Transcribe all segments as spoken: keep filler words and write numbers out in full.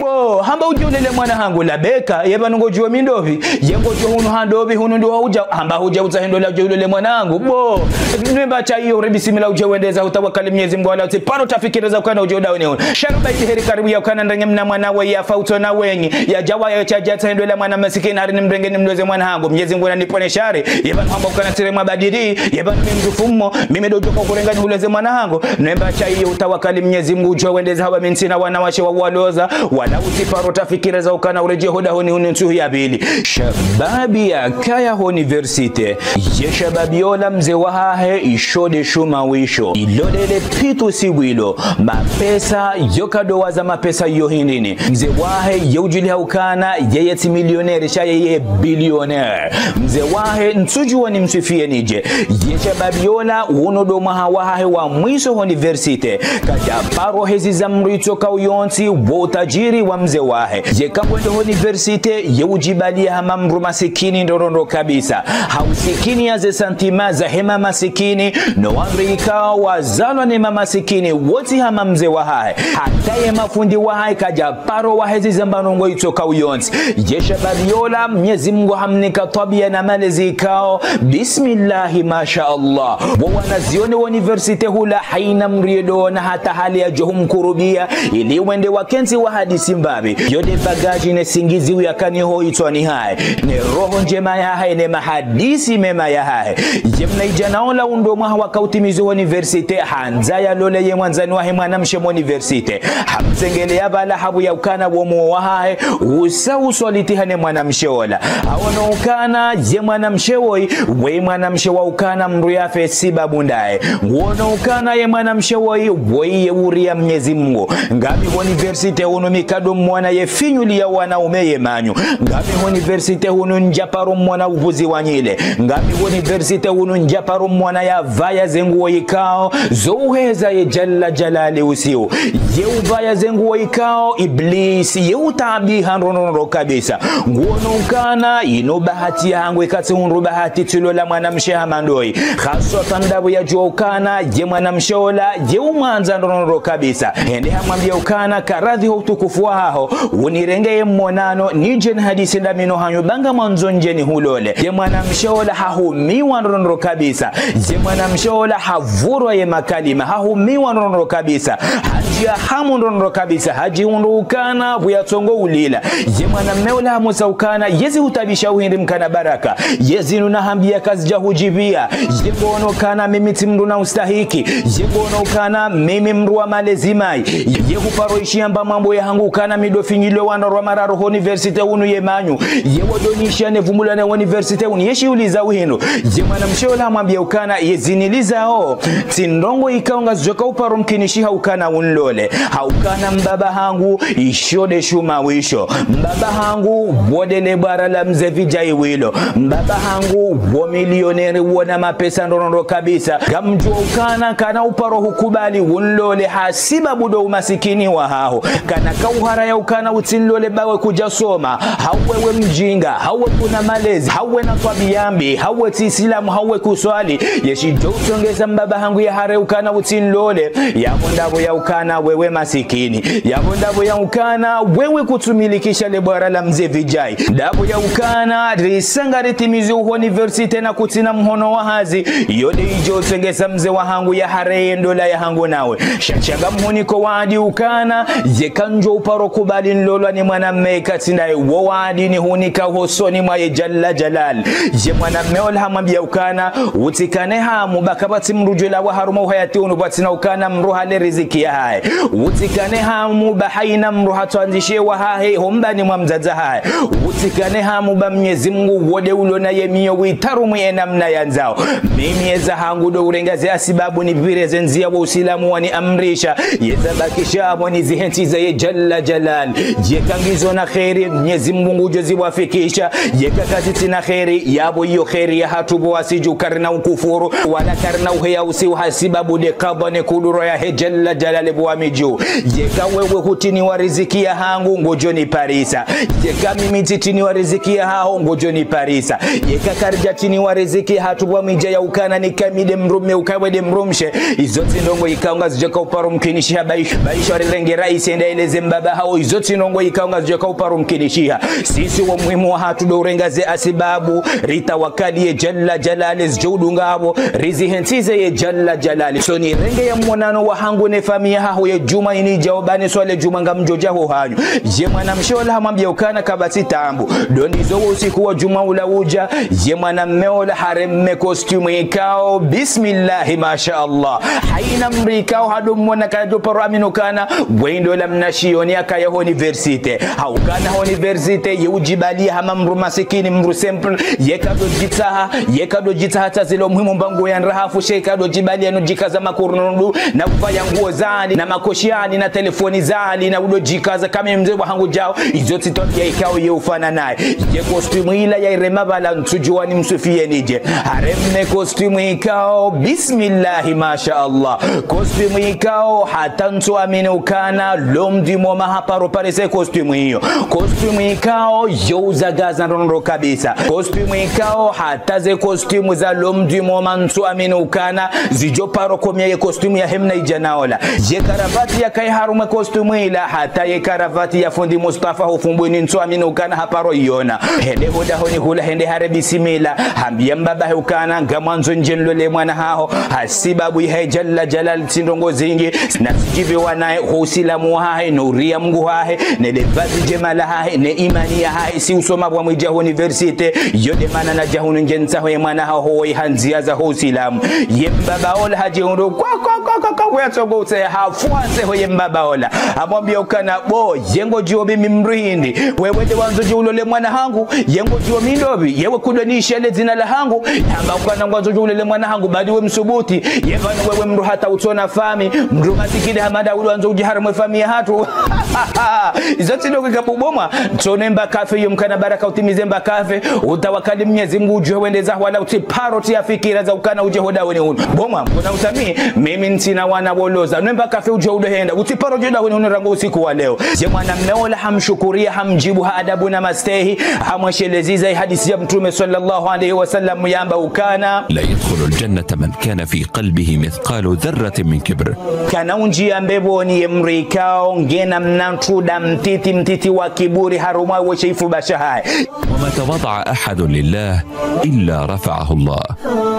Bo, hamba udje ulele mwana hangu, labeka, ye pvanu ngodjuwa mi ndopvi, ye ngodjuwa hunu ha ndopvi, hunu ndo hudja, hamba hudja utsahe ndola udje ulele mwana hangu. Bo, nwemba sha iyo ure bisimila udje wendeza, utawakali Mnyezi Mngu wala utsi paro tafikira za ukana udje udahoni hunu. Sha ruba iti heri karibu ya ukana ndrenge mna mwana we yafa utsona wenyi, yadjawa yasha djatsahe ndola mwana masikini hari nimrenge nimloze mwana hangu. Mnyezi Mngu nanipvonese shari, ye pvanu hamba ukana tsire mwa badiri, ye pvanu mi mdru fumo, mimi ndo udjoka ukurenga nihuloze mwana hangu. Nwemba sha iyo utawakali Mnyezi Mngu udjo wendeza haba mi ntsina wanawashe wa uwaloza, wala utsi paro tafikira za ukana uredjei hodahoni hunu ntsuhu ya pvili. Shababi yakaya ho université, ye shababi yola mze wahahe isho nde shuma wisho. Ilo ndele pitu siwilo, mapesa yo kadowaza mapesa yo hindrini. Mze wahe ye udjuli ha ukana, yeye tsi millionnaire, sha yeye billionnaire. Mze wahe ntsudjuwa nimswifie nidje. Ye shababi yola, uno ndo mwaha wahahe wa mwiso ho université. Kadja paro hezi za mdru itsoka uyontsi, wo utajiri wa mze wahe. Ye kangwendo ho université, ye udjibaliya hama mdru masikini ndrondro kabisa. Ha usikini ya ze santima zahe ma masikini, no wandru ikao wazalwa ne ma masikini, wotsi hama mze wahahe. Hata ye mafundi wahahe kadja paro wahezi zamba ndrongo itsoka uyontsi. Ye shababi yola, Mnyezi Mngu hamnika twabiya na malezi ikao, bismillahi, masha Allah. Bo wanazioni wa université hula, haina mdru ye ndo ona hata hali yadjo humkurubiya, ili wende wakentsi wahadisi mbapvi. Yo nde bagage ne singizi uyakani ho itswani hahe, ne roho ndjema yahahe, ne mahadisi mema yahahe. Ye mna idjana ola undo mwaha waka utimizi ho université, handza yalole ye mwandzani wahe mwanamshe mo université. Hamtsengeleya pvala habu ya ukana wo moyo wahahe usa uswalitiha ne mwanamshe ola. Haono ukana ye mwanamshe woyi, woyi mwanamshe wa ukana mdru yafe sibabu ndaye. Nguono ukana ye mwanamshe woyi, woyi ye uriya Mnyezi Mngu. Ngami ho université hunu mi kado mwana ye finyuliya wanaume ye manyo. Ngami ho université hunu ndja paro mwana uvuzi wa nyile. Ngami ho université hunu ndja paro mwana ya pvaya ze nguo ikao zo uheza ye Jalla Jalali usiu. Ye upvaya ze nguo ikao Iblis ye utaabiha ndrondro kabisa. Nguono ukana ino bahati yahangu ikatsi hundru bahati tsilola mwanamshe hama ndoyi. Haswa tandapvo yadjuwa ukana ye mwanamshe ola ye umwandza ndrondro kabisa. Hende hamwambiya ukana karadhi ho utukufu wahaho, unirenge ye monano, nidje nihadisi ndami no hanyu ba ngamwandzo ndje nihulole. Ye mwanamshe ola hahumiwa ndrondro kabisa. Ye mwanamshe ola havurwa ye makalima, hahumiwa ndrondro kabisa. Hadjiya hamu ndrondro kabisa, hadjihundru ukana pvuya tsongo ulila. Ye mwanamme ola hamusa ukana, yezi hutabisha uhindri mkana baraka. Yezi nuna hambiya kazidja hudjibiya. Ye ngono ukana mimi tsi mdru na ustahiki. Ye ngono ukana mimi mdru wa malezi mayi. Ye huparo ishiya mba mambo yahangu ukana mi ndo finyilwe wandru wa mararu ho université hunu ye manyo. Ye wo ndo nishiya ne vumbula ne université hunu. Ye shiuliza uhindru. Ye mwanamshe ola hamwambiya ukana, yezi nilizao, tsi ndrongo ikao ngazidjoka uparo mkinishiha ukana unlole. Ha ukana mbaba hangu, isho nde shuma wisho. Mbaba hangu, wo nde le bwara la mze Vijay wilo. Mbaba hangu, wo millionnaire wona mapesa ndrondro kabisa. Ngamdjuwa ukana kana uparo hukubali unlole ha sibabu ndo umasikini wahaho. Kana kauhara ya ukana utsinlole ba we kudja soma. Hau wewe mdjinga, hau we kuna malezi, hau we na twabiya mbi, hau we tsi Isilamu, hau we kuswali. Ye shidjo utsongeza mbaba hangu yahare ukana utsinlole. Yapvo ndapvo ya ukana wewe masikini. Yapvo ndapvo ya ukana wewe kutsumilikisha le bwara la mze Vijay. Ndapvo ya ukana risa ngaritimizi uho université na kutsina mhono wa hazi. Yo nde idjo utsongeza mze wahangu yahare ye ndola yahangu nawe. Sha tsi ngamhuniko waadi ukana, ye kandjo uparo kubali nlolwa ni mwanamme ikatsi ndaye, wo waadi nihunika hosoni mwa ye Jalla Jalal. Ye mwanamme ola hamwambiya ukana, utsikane hamu ba kapvatsi mdru djwela wa harumwa uhayati unu pvatsina ukana mdru hale riziki yahahe. Utsikane hamu ba haina mdru hatwandzishe wahahe hombani mwa mdzadze hahe. Utsikane hamu ba Mnyezi Mngu wo nde ulona ye miyo witaru mwi ye namna yandzao. Mimi yeza hangu ndo urenga ze asibabu nipvire ze ndziya wo Usilamu waniamrisha. Yeza bakisha apvo ni zihentsi za ye Jalla Jalal. Yeka ngizo na kheri, Mnyezi Mngu ngudjo ziwafikisha. Yeka kazitsina kheri, yapvo iyo kheri yahatru pvo wasidju karina ukufuru. Wala karina uheya usiu ha sibabu nde kadha ne kudura yahe Jalla Jalal pvo wamidju. Yeka wewe hutsiniwa riziki yahangu, ngodjo niparisa. Yeka mimi tsitsiniwa riziki yahaho, ngodjo niparisa. Yeka karidja tsiniwa riziki yahatru pvo wamidja ya ukana nikaye mi nde mdrume ukaye we nde mdrumshe. Izo tsi ndrongo ikao ngazidjoka uparo mkinishiha ba isho, ba isho arirenge raisi yende yaeleze mbaba Baha wo izo tsi ndrongoo ikao ngazidjo kao uparo mkinishiha. Sisi wo muhimu wahatru ndo urenga ze asibabu, ritawakali ye Jalla Jalali zidjo udunga apvo, rizihentsize ye Jalla Jalali. So nirenge ye mwonano wahangu ne famiyi yahaho ye djumwa ini idjao, ba ne swala djumwa ngamdjo dja ho hanyu. Ye mwanamshe ola hamwambia ukana kapvatsi taabu. Ndo ndizo wo usiku wa djumwa ula udja, ye mwanamme ola hareme costume ikao, bismillahi, masha Allah. Haina mdru ikao hado mwona kadjo paro amini ukana, we ndo ola mnashioni yakaya ho université. Haukana ho université, ye udjibalia hama mdru masikini, mdru simple, ye kado djitsaha, ye kado djitsaha tsi zilo muhimu mbangu ya ndrahafu, she kado djibalia no djikaza makurundu, na kuvaya nguo zali, na makoshi yali, na telefoni zali, na udo djikaza kama mze wahangu djao, izo tsi twabia ikao ye ufana naye. Ye costume ila yairema pvala ntsudjua nimswifie nidje. Hareme costume ikao, bismillahi, masha Allah. Costume ikao, hata ntsu amini ukana, l'homme du moment haparo parisa costume iyo. Costume ikao, yo uzagaza ndrondro kabisa. Costume ikao, hata ze costume za l'homme du moment ntsu amini ukana, zidjo paro komia ye costume yahe mnaidjana ola. Ye karavati yakaya harumwa ye costume ila, hata ye karavati ya fundi Mustafa ho Fumbuni ntsu amini ukana haparo iona. Hende ho dahoni hula hende hare bismillah, hambia mbaba he ukana, ngamwandzo ndje nilole mwana haho, hasibabu yahe Jalla Jalali tsi ndrongoo zingi, na sidjiviwa naye ho usilamu wahahe, no uria Mungu hahe, ne le vazi djema lahahe, ne imani yahahe, si usoma pvwa mwidja ho université, yo nde mana nadja hunu ndje ntsaho ye mwana haho, wo iha ndzia za ho usilamu. Ye mbaba ola hadjihundru, kwa, kwa, kwa, kwa, kwa, kwa, yatsogo utse, hafuatse ho ye mbaba ola. Hamwambia ukana, bo, ye ngodjuo mimi mdru hindri. Wewe nde wandzo dje ulole mwana hangu, ye ngodjuo mi ndopvi, ye we kudo nishia le dzina lahangu, hamba ukana ngwandzo dje ulole mwana hangu, badi we msubuti, ye pvanu wewe mdru hata utsona famiyi, mdru masikini hama nda udo wandzo udje harumwa ye famiyi yahatru. Izo tsi ndrongoo ikao bo mwana, tsono mba kafe yo mkana baraka utimize mba kafe, utawakali Mnyezi Mungu udjuhe wende zaho wala utsi paro tsi ya fikira za ukana udje ho dahoni hunu. Bo mwana, kuna utami, mimi ntsina wana woloza. Nwe mba kafe udje udo henda. Utsi paro udje dahoni hunu rangu usiku wa leo. Ye mwanamme ola hamshukuria, hamdjibu ha adabu na mastehi, hamwesheleza ye hadisi ya Mtrume swallallahu alayhi wa sallam yamba ukana, لا يدخل الجنة من كان في قلبه مثقال ذرة من كبر. Kana undjia mbepvoni ye mdru ikao ngena mna ntrunda mtiti mtiti wa kiburi harumwa we she ifuba shahahe. وما تواضع أحد لله إلا رفعه الله.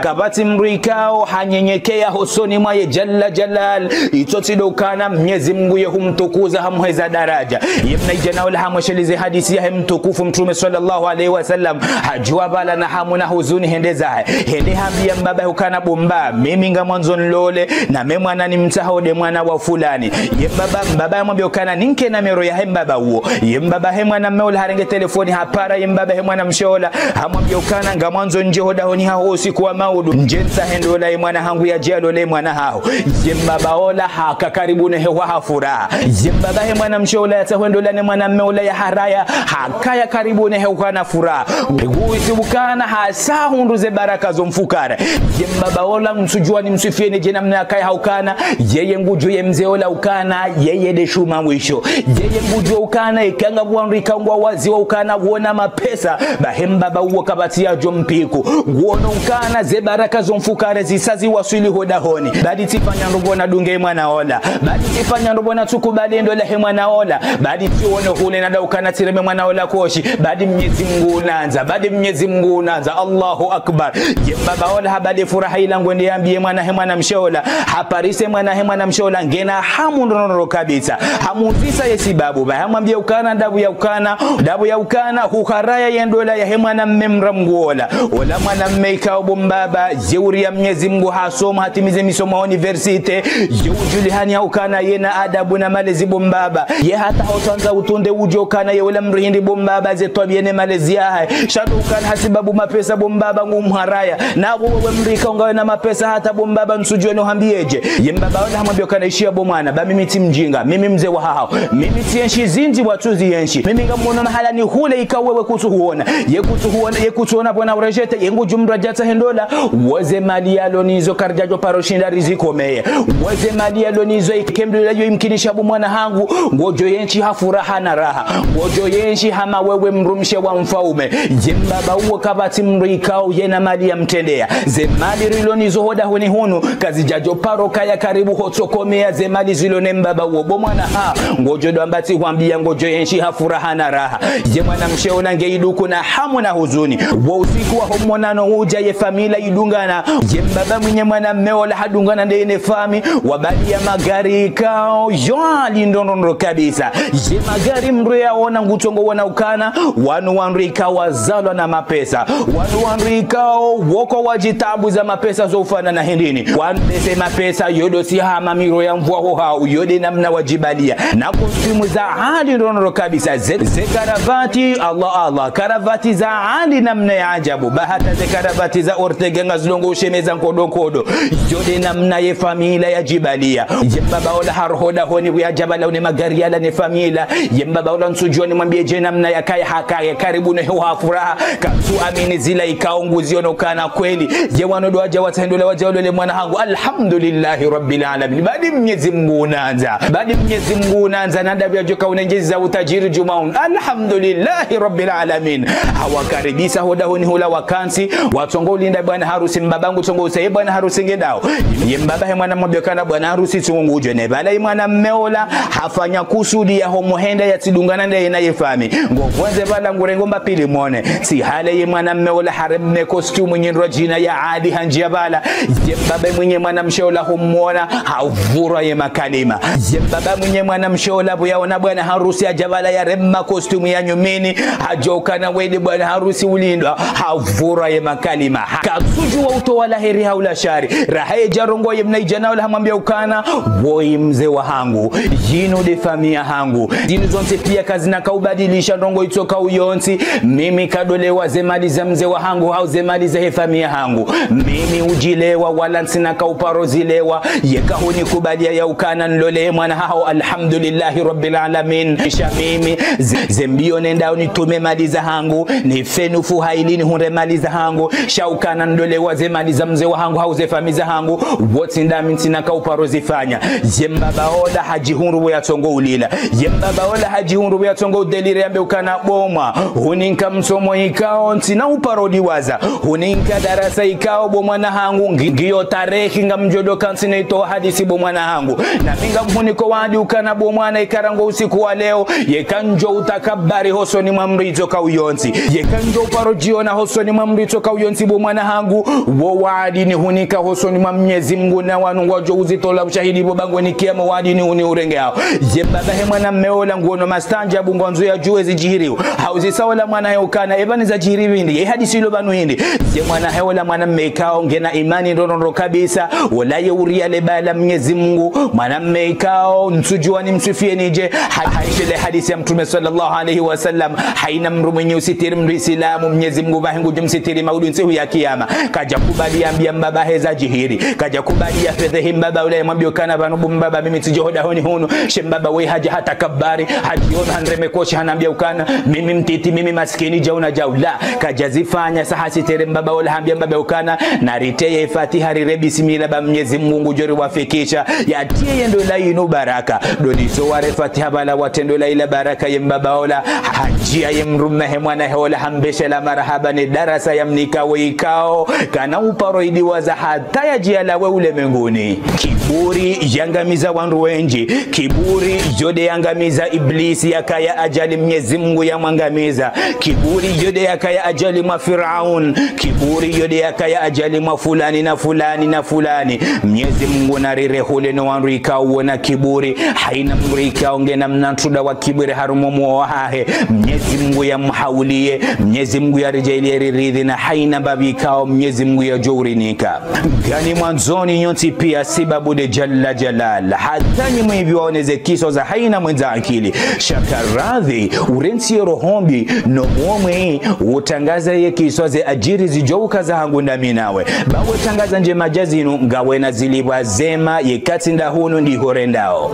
Kapvatsi mdru ikao hanyenyekea hosoni mwa ye Jalla Jalal, itso tsi ndo ukana Mnyezi Mungu ye humtukuza hamheza daraja. Ye mnaidjana ola hamwesheleza ye hadisi yahe Mtukufu Mtrume swallallahu alayhi wa sallam, hadjua pvala na hamu na huzuni hende zahe. Hende hambia mbaba he ukana bo mba, mimi ngamwandzo nilole, na me mwana nimtsaho nde mwana wa fulani. Ye mbaba, mbaba hamwambia ukana ninke namero yahe mbaba uwo. Ye mbaba he mwanamme ola harenge telefoni hapara ye mbaba he mwanamshe ola, hamwambia ukana ngamwandzo ndje ho dahoni haho usiku wa maudu, ndje ntsahe ndola ye mwana hangu yadje yalole mwana haho. Ye mbaba ola haka karibu ne hehwa ha furaha. Ye mbaba he mwanamshe ola yatsaho ndola ne mwanamme ola ya haraya, hakaya karibu ne hehwa na furaha. Nguhisi ukana hasa hundru ze baraka zo mfukare. Ye mbaba ola ntsudjua nimswifie nidje namna yakaya ha ukana, yeye ngudjuo ye mze ola ukana, yeye nde shuma mwisho. Yeye ngudjuo ukana, eka ngapvo wandru ikao ngwawaziwa ukana, wona mapesa, bahi mbaba uwo kapvatsi yadjo mpiku. Nguono ukana, ze baraka zo mfukare zisa ziwaswili ho dahoni. Badi tsifanya ndro pvo nadunge mwana ola. Badi tsifanya ndro pvo natsukubali ndola he mwana ola. Badi tsiono hule nada ukana tsireme mwana ola koshi. Badi Mnyezi Mungu unandza. Badi Mnyezi Mungu unandza. Allahu Akbar. Ye mbaba ola habali furaha ila ngwende yambie mwana he mwanamshe ola. Haparise mwana he mwanamshe ola ngena hamu ndrondro kabisa. Hamuzisa ye sibabu. Bahi hamwambia ukana, ndapvo ya ukana, ndapvo ya ukana, huharaya ye ndola yahe mwanamme mdra Mungu ola. Ola mwanamme ikao bo mbaba, ye uria Mnyezi Mungu hasoma, hatimize misomo université, ye udjulihani ha ukana yena adabu na malezi bo mbaba. Ye hata hotwandza utunde udjo ukana ye ola mdru hindri bo mbaba, ze twabia ne malezi yahahe. Sha ndo ukana hasibabu mapesa bo mbaba ngumharaya. Na wewe mdru ikao ngawe na mapesa hata bo mbaba ntsudjua no hambie dje. Ye mbaba ola hamwambia ukana ishia bo mwana, ba mimi tsi mdjinga, mimi mze wa haho. Mimi tsienshi zindji watsuzienshi. Mimi ngamwono mahala nihule ikao wewe kutsuhuona. Ye kutsuhuona, ye kutsuona pvo na urejete, ye ngudjo mdru yadja tsahe ndola. Wo ze mali yalo nizo karidjadjo paro shinda rizikomeye. Weze mali yalo nazo ikemdru la yo imkinisha bo mwana hangu, ngodjo yenshi ha furaha na raha. Ngodjo yenshi hama wewe mdrumshe wa mfaume. Ye mbaba uwo kapvatsi mdru ikao yena mali yamtrendeya. Ze mali rilo nazo hodahoni hunu, kazidjadjo paro kaya karibu hutsokomea ze mali zilo ne mbaba uwo bo mwana ha. Ngodjo ndo amba tsi hwambia ngodjo yenshi ha furaha na raha. Ye mwanamshe ola nge iduku na hamu na huzuni. Wo usiku wa ho monano udja ye famiyi ila idungana. Ye mbaba mwinyi mwana mme ola hadungana nde yene famiyi. Wabaliya magari ikao yo hali ndrondrondro kabisa. Ye magari mdru yaona ngutsongo wona ukana. Wanu wandru ikao wazalwa na mapesa. Wanu wandru ikao woko wadjitabu za mapesa zo ufanana hindrini. Wanu pesa mapesa yo ndo tsi hama miro ya mvua ho hau yo nde namna wadjibaliya. Na kostimu za hali ndrondrondro kabisa. Ze, ze karavati, Allah, Allah. Karavati za hali namna ya ajabu. Ba hata ze karavati za Ortega ngazilo ngo ushemeza nkodo nkodo. Yo nde namna ye famiyi ila yadjibaliya. Ye mbaba ola haroho hodahoni pvo yadja pvala ne magari yala ne famiyi ila. Ye mbaba ola ntsudjuwa nimwambie dje namna yakaya hakaya karibu ne ho ha furaha. Katsu amini zila ikao nguziono kana kweli. Ye wanu ndo wadja watsahe ndola wadja walole mwana hangu. Alhamdulillahi Rabbil Alamin. Badi Mnyezi Mngu unandza. Badi Mnyezi Mngu unandza na ndapvi yadjoka unenjeza utajiri djuma unu. Alhamdulillahi Rabbil Alamin. Hawakaribisa hodahoni hula wakantsi. Watsongo ulinda bwana harusi mbaba ngutsongo usa ye bwana harusi ngendao. Ye mbaba he mwana mwambie kana bwana harusi tsungu ngudjo ne pvala ye mwana mme ola. Hafanya kusudi ya ho muhenda yatsidungana nde yena ye famiyi. Ngo pvondze pvala ngurengo mbapvi limone. Tsi hale ye mwana mme ola hareme kostimu nyindrwa djina ya hali handjia pvala. Ye mbaba mwinyi mwanamshe ola humwona. Havurwa ye makalima. Ye mbaba mwinyi mwanamshe ola pvo yaona bwana harusi hadja pvala yarema kostimu ya nyumeni. Hadjo ukana we nde bwana harusi ulindwa. Havurwa ye makalima. Ha-, katsudjuwa utowa la heri hau la shari. Raha yedja rongoa ye mnaidjana ola hamwambia ukana, woyi mze wahangu. Yinu nde famiyi yahangu. Zinu zontsi pia kazina kaubadilisha ndrongo itsokao yontsi. Mimi kandolewa ze mali za mze wahangu, hau ze mali za he famiyi yahangu. Mimi udjilewa, wala ntsina kauparo zilewa. Yeka hunikubaliya ya ukana nlole mwana haho, alhamdulillahi Rabbil Alamin. Sha mimi, ze, ze mbio nendao nitume mali zahangu. Nife nufu ha ili nihundre mali zahangu. Sha ukana ndolewa ze mali za mze wahangu hau ze famiyi zahangu, wo tsi ndami ntsina kauparo zifanya. Ye mbaba ola hadjihundru pvo yatsongo ulila. Ye mbaba ola hadjihundru pvo yatsongo udelire yambe ukana bo mwana, huninka msomo ikao ntsina uparo diwaza. Huninka darasa ikao bo mwana hangu ngi-, ngiyo tarehi ngamdjo ndo kantsi ne itowa hadisi bo mwana hangu. Na mi ngamhuniko waadi ukana bo mwana ika rangu usiku wa leo, yeka ndjo utakabari hosoni mwa mdru itsokao yontsi. Yeka ndjo uparo djiona hosoni mwa mdru itsokao yontsi bo mwana hangu, wo waadi nihunika hosoni mwa Mnyezi Mngu na wanu ngwadjo uzitola ushahidi pvo bangweni kiyama waadi ni uni urenge hao. Ye mbaba he mwana mme ola nguono mastanjabu ngwandzo yadjuwe zidjiriwo. Hauzisaula mwana he ukana, eba ni zadjiri pvindri, ye hadisi ilo pvanu hindri. Ye mwana he ola mwana mme ikao ngena imani ndrondrondro kabisa, ola ye uria le baya la Mnyezi Mngu, mwana mme ikao, ntsudjuwa nimswifie nidje, ha-, haishile hadisi ya Mtrume swallallahu alayhi wa sallam, haina mdru mwenye usitiri mdru Isilamu, Mnyezi Mngu pvahe ngudjo msitiri maudu ntsihu ya kiyama. Kadjakubali yambia mbaba he zadjiri, kadjakubali yafedhehi mbaba ula yamwambie ukana pvanu bo mbaba mimi tsidjo hodahoni hunu, she mbaba we hadja hatakabari, hadjiona handreme koshi hanambia ukana, mimi mtiti, mimi maskini, djauna djaula. Kadjazifanya sa hasitiri mbaba ola hambia mbaba ukana, nariteye Fatiha rire bismillah ba Mnyezi Mngu ngudjo riwafikisha, yatiye ye ndola inu baraka. Ndo liso ware Fatiha pvala watrende ndola ila baraka ye mbaba ola, hadjia ye mdrume he mwana he ola hambeshelea marahaba ne darasa yamnika we ikao, kana uparo idiwaza hata yadjia lawe ulemenguni. Kiburi yangamiza wandru wendji. Kiburi yo nde yangamiza Iblisi yakaya adjali Mnyezi Mngu yamwangamiza. Kiburi yo nde yakaya adjali mwa Firaun. Kiburi yo nde yakaya adjali mwa fulani na fulani na fulani. Mnyezi Mngu narirehule no wandru ikao wona kiburi. Haina mdru ikao ngena mna ntrunda wa kiburi harumwa moyo wahahe. Mnyezi Mngu yamhaulie. Mnyezi Mngu yaridjaaliye riridhi na haina mbapvi ikao Mnyezi Mngu yadjo urinika. Ngani mwandzoni nyontsi pia sibabu nde Jalla Jalal. Hata nyi mwivyo waoneze kiswa za haina mwendza akili. Sha karadhi, urentsi ye roho mbi, no muo mwi, utrangaza ye kiswa ze adjiri zidjo uka zahangu ndami nawe. Ba we trangaza ndjema dja zinu, ngawe na zilipvwa zema, ye katsi nda hunu ndiho rendao.